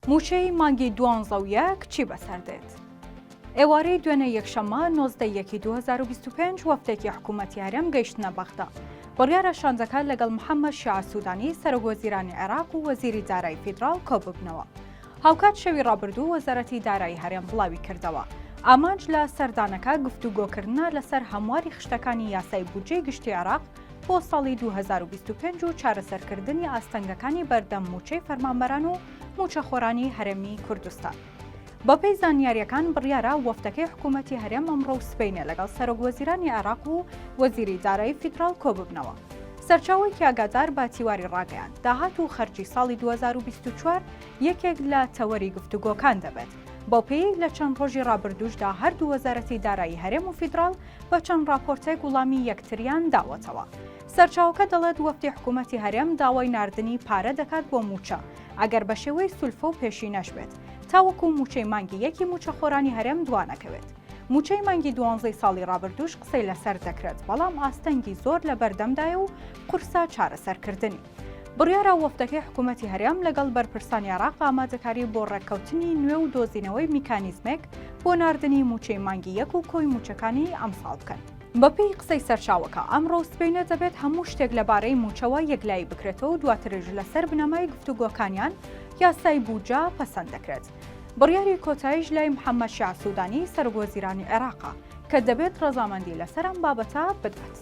مووچەی مانگی دوانزە و یەک چی بەسەر دێت؟ ئێوارەی دوێنێ یەکشەممە 19 یەکی 2025 وەفدێکی حکوومەتی هەرێم گەیشتنە بەغدا. بڕیارە شاندەکە لەگەڵ محەممەد شیعە سوودانی سەرۆکوەزیرانی عێراق و وەزیری دارایی فیدراڵ کۆببنەوە. هاوکات شەوی ڕابردوو وەزارەتی دارایی هەرێم بڵاویکردەوە، ئامانج لە سەردانەکە گفتوگۆکردنە لەسەر هەمواری خشتەکانی یاسای بودجەی گشتی عێراق بۆ ساڵی 2025 و چارەسەرکردنی ئاستەنگەکانی بەردەم مووچەی فەرمانبەران و مووچەخۆرانی هەرێمی کوردستان. بەپێی زانیارییەکان بڕیارە وەفدەکەی حکوومەتی هەرێم ئەمڕۆ و سبەینێ لەگەڵ سەرۆکوەزیرانی عێراق و وەزیری دارایی فیدراڵ کۆببنەوە. سەرچاوەیەکی ئاگادار بە تیواری ڕاگەیاند، داهات و خەرجی ساڵی 2024 یەکێک لە تەوەری گفتوگۆکان دەبێت، بەوپێیەی لە چەند ڕۆژی ڕابردووشدا هەردوو وەزارەتی دارایی هەرێم و فیدراڵ بە چەند ڕاپۆرتێک وڵامی یەکتریان داوەتەوە. سەرچاوەکە دەڵێت وەفدی حکوومەتی هەرێم داوای ناردنی پارە دەکات بۆ مووچە، ئەگەر بە شێوەی سولفە و پێشینەش بێت، تاوەکو مووچەی مانگی یەکی مووچەخۆرانی هەرێم دوانەکەوێت. مووچەی مانگی دوانزەی ساڵی ڕابردووش قسەی لەسەر دەکرێت، بەڵام ئاستەنگی زۆر لەبەردەمدایە و قورسە چارەسەرکردنی. بڕیارە وەفدەکەی حکوومەتی هەرێم لەگەڵ بەرپرسانی عێراق ئامادەکاری بۆ ڕێککەوتنی نوێ و دۆزینەوەی میکانیزمێک بۆ ناردنی مووچەی مانگی یەک و کۆی مووچەکانی ئەمساڵ بکەن. بەپێی قسەی سەرچاوەکە، ئەمڕۆ و سبەینێ دەبێت هەموو شتێک لەبارەی مووچەوە یەکلایی بکرێتەوە و دواتریش لەسەر بنەمای گفتوگۆکانیان یاسای بودجە پەسەند دەکرێت. بڕیاری کۆتاییش لای محەممەد شیاع سوودانی، سەرۆکوەزیرانی عێراقە، کە دەبێت ڕەزامەندی لەسەر ئەم بابەتە بدات.